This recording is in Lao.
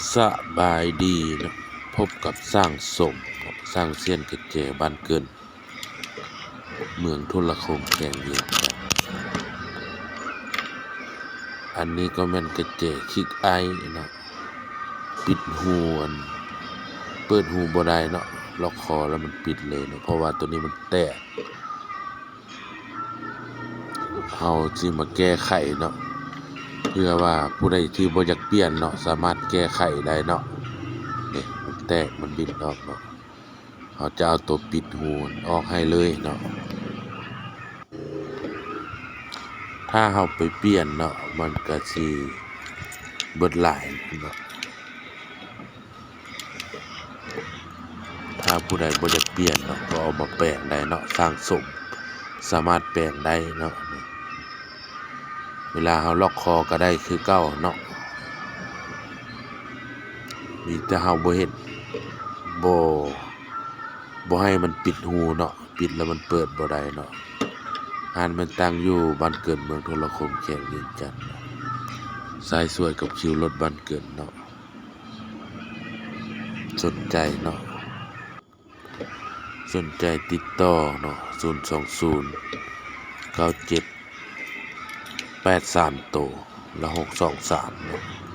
ສະບາຍດີເນາະ ພົບກັບຊ່າງສົມເນາະ ຊ່າງຊຽນກະແຈບ້ານເກີນ ເມືອງໂທລະຄົມ ແຂວງວຽງຈັນ. ອັນນີ້ກໍແມ່ນກະແຈຄິກໄອເນາະ ປິດຮູ ອັນ ເປີດຮູບໍ່ໄດ້ເນາະ ລັອກຄໍແລ້ວມັນປິດເລີຍເນາະ ເພາະວ່າໂຕນີ້ມັນແຕກ. ເຮົາຊິມາແກ້ໄຂເນາະ ເພື່ອວ່າຜູ້ໃດທີ່ບໍ່ຢາກປ່ຽນເນາະ ສາມາດແກ້ໄຂໄດ້ເນາະ. ນີ້ ມັນແຕກ ມັນບິນອອກເນາະ ເຮົາຈະເອົາໂຕປິດຮູອອກໃຫ້ເລີຍເນາະ. ຖ້າເຮົາໄປປ່ຽນເນາະ ມັນກະຊິເບິດຫຼາຍເນາະ. ຖ້າຜູ້ໃດບໍ່ຢາກປ່ຽນເນາະ ກໍເອົາມາແປງໄດ້ເນາະ ຊ່າງສົມສາມາດແປງໄດ້ເນາະ. ເວລາເຮົາລັອກຄໍກໍໄດ້ຄືເກົ່າເນາະ ມີແຕ່ເຮົາບໍ່ເຮັດ ບໍ່ ບໍ່ໃຫ້ມັນປິດຮູເນາະ ປິດແລ້ວມັນເປີດບໍ່ໄດ້ເນາະ. ຮ້ານແມ່ນຕັ້ງຢູ່ບ້ານເກີນ ເມືອງໂທລະຄົມ ແຂວງວຽງຈັນ ສາຍສວຍກັບຄິວລົດບ້ານເກີນເນາະ. ສົນໃຈເນາະ ສົນໃຈຕິດຕໍ່ເນາະ ສູນສອງສູນ ເກົ້າເຈັດ ແປດສາມໂຕ ແລະ ຫົກສອງສາມເນາະ.